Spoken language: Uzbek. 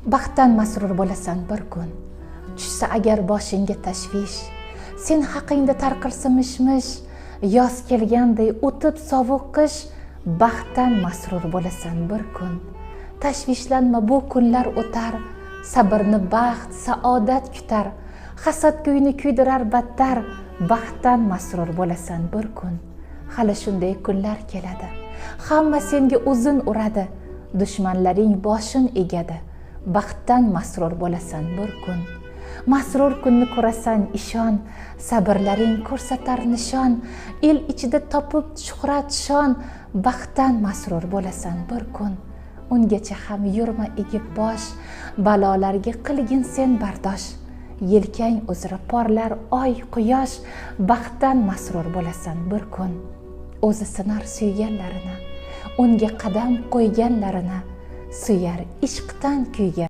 Baxtdan masrur bo'lasan bir kun. Tushsa agar boshingga tashvish, sen haqingda tarqalsa mish-mish, yoz kelganday o'tib sovuq qish, baxtdan masrur bo'lasan bir kun. Tashvishlanma, bu kunlar o'tar, sabrni baxt, saodat kutar, hasadgo'yni kuydirar battar, baxtdan masrur bo'lasan bir kun. Hali shunday kunlar keladi. Hamma senga o'zin uradi, dushmanlaring boshin egadi. Baxtdan masrur bo'lasan bir kun. Masrur kunni ko'rasan, ishon, sabrlaring ko'rsatar nishon, el ichida topib shuhrat shon, baxtdan masrur bo'lasan bir kun. Ungacha ham yurma egib bosh, balolarga qilgin sen bardosh. Yelkang uzra porlar oy, quyosh, baxtdan masrur bo'lasan bir kun. O'zi sinar suyganlarini, unga qadam qo'yganlarini, suyar ishqdan kuygan.